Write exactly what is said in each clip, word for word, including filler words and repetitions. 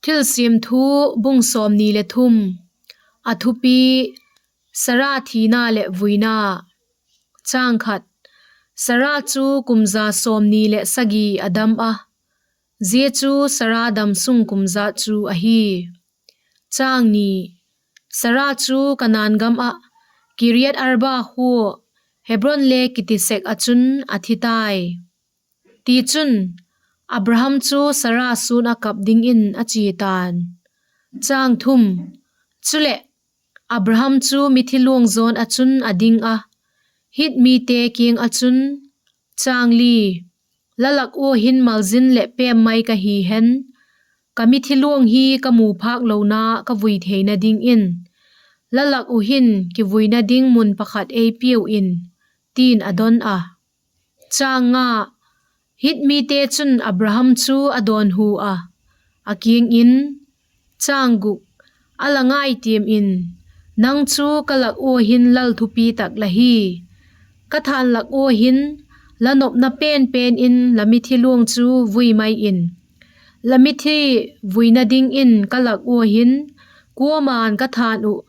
Thilsiam Thu, bung sawmni le thum. A thupi: Sara thina leh vuina. Sara chu kum za sawmni leh sagi a dam a; zia chu Sara damsung kum za chu ahi. Sara chu Kanaan gam ah Kiriath-arba khua, Hebron le kiti sek ah chun a thi tai. Tichun, Abraham chu Sara sûn ah kap dingin a chia ta'n. Chuleh, Abraham chu mithi luang zawn ah chun a ding a, Hit mite kiang ah chun, La lak ua hin malzin leh pêm mai ka hi hen, ka mithi luang hi ka mu phâk lona ka vui theina dingin, la lak uh hin kivuina ding mun pakhat ei piau in, ti'n a don a. Hit mite chun Abraham chu a dawnhu a, a kiang in, A la ngai tiam in, nang chu ka lak ua hin lal thupi tak la hi; ka thân lak ua hin la nopna pen pen in la mithi luang chu vui mai in; la mithi vuina dingin ka lak ua hin kuama'n ka thân uh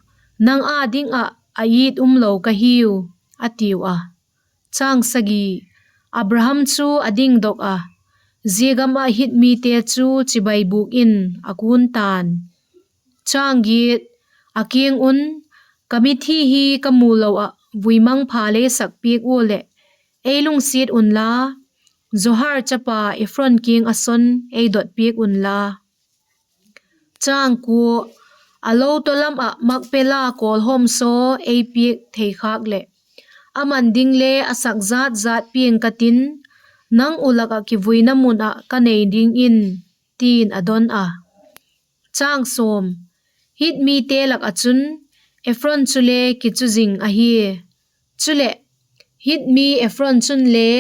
nang â ding ah a it umlo ka hiu, a tiu a. Abraham chu a dingdok a, zia gam ah Hit mite chu chibai bûk in a kun ta'n. A kiang un, Ka mithi hi ka mu lo ah vui mangpha lei sak piak ua leh, ei lungsiat unla, Zohar chapa Ephron kiang ah son ei dot piak unla. A lo tawlam ah Makpela kawlhawm saw ei piak thei khâk leh, a man ding le a sak jat jat piang ka tin, nang uh lak ah kivuina mun ah ka nei dingin, ti'n a don a. Hit mite lak ah chun Ephron chule kichu zing ahia; chuleh, Hit mi Ephron chunle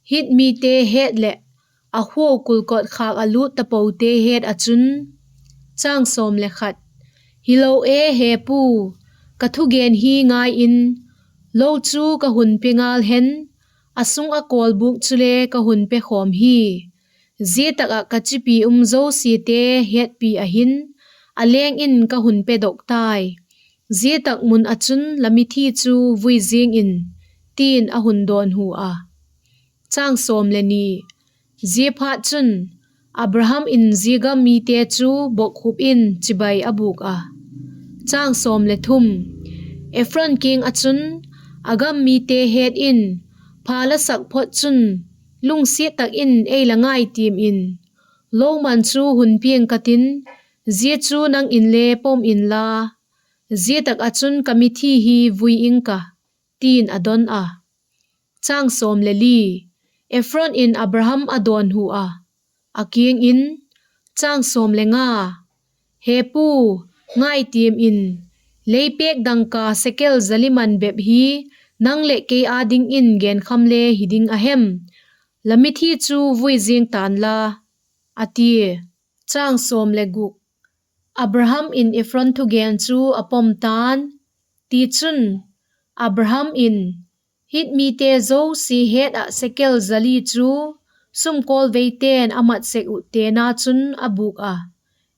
Hit mite het leh a khuau kulkot khâk ah lût tapote het ah chun, Hilo e, he pu, ka thugen hi ngai in, lo chu ka hun pe ngal hen, a sung ah kawlbûk chule ka hun pekhawm hi; zia tak ah ka chipi um zosiate hetpi ah hin, a leng in ka hun pedok tai; zia tak mun ah chun la mithi chu vui ziang in, ti'n a hun dawnhu a. Ziaphatchun, Abraham in zia gam mite chu bokkhup in chibai a bûk a. Ephron kiang ah chun, a gam mite het in, pha la sak phot chun, lungsiat tak in ei la ngai tiam in; lo man chu hun piang ka tin, zia chu nang inle pom inla, zia tak ah chun ka mithi hi vui ing ka, ti'n a don a. Ephron in Abraham a dawnhu a, a kiang in, He pu, ngai tiam in, leipêk dangka sekel za li man bep hi nang leh kei â dingin genkham le hi ding a hem? La mithi chu vui ziang ta'n la, a tia. Abraham in Ephron thugen chu a pom ta'n; tichun, Abraham in, Hit mite zosia het ah sekel za li chu sumkawlveite'n a mat sek uh tena chun a bûk a,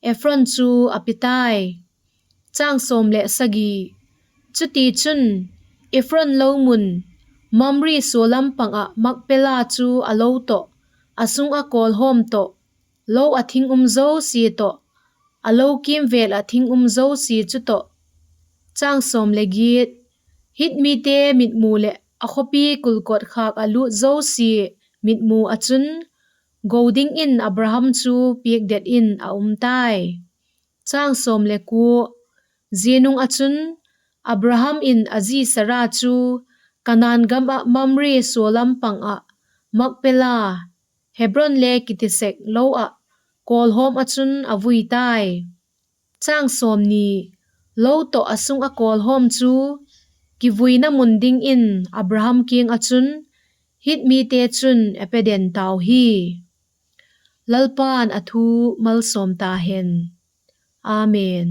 Ephron chu a pe tai. Chutichun, Ephron lo mun, Mamre sualam pang ah Makpela chu a lo tawh, a sung ah kawlhawm tawh, lo ah thing um zosia tawh, a lo kîmvêl ah thing um zosia chu tawh, Hit mite mitmu leh a khawpi kulkot khâk ah lût zosia mitmu ah chun, go dingin Abraham chu piakdet in a um tai. Zia nung ah chun, Abraham in a zi Sara chu Kanaan gam ah Mamre sualam pang ah Makpela, Hebron le kiti sek lo ah kawlhawm ah chun a vui tai. Lo tawh a sung ah kawlhawm chu kivuina mun dingin Abraham kiang ah chun Hit mite chun a pe den tau hi. Lalpa'n a thu malsawm ta hen. Amen.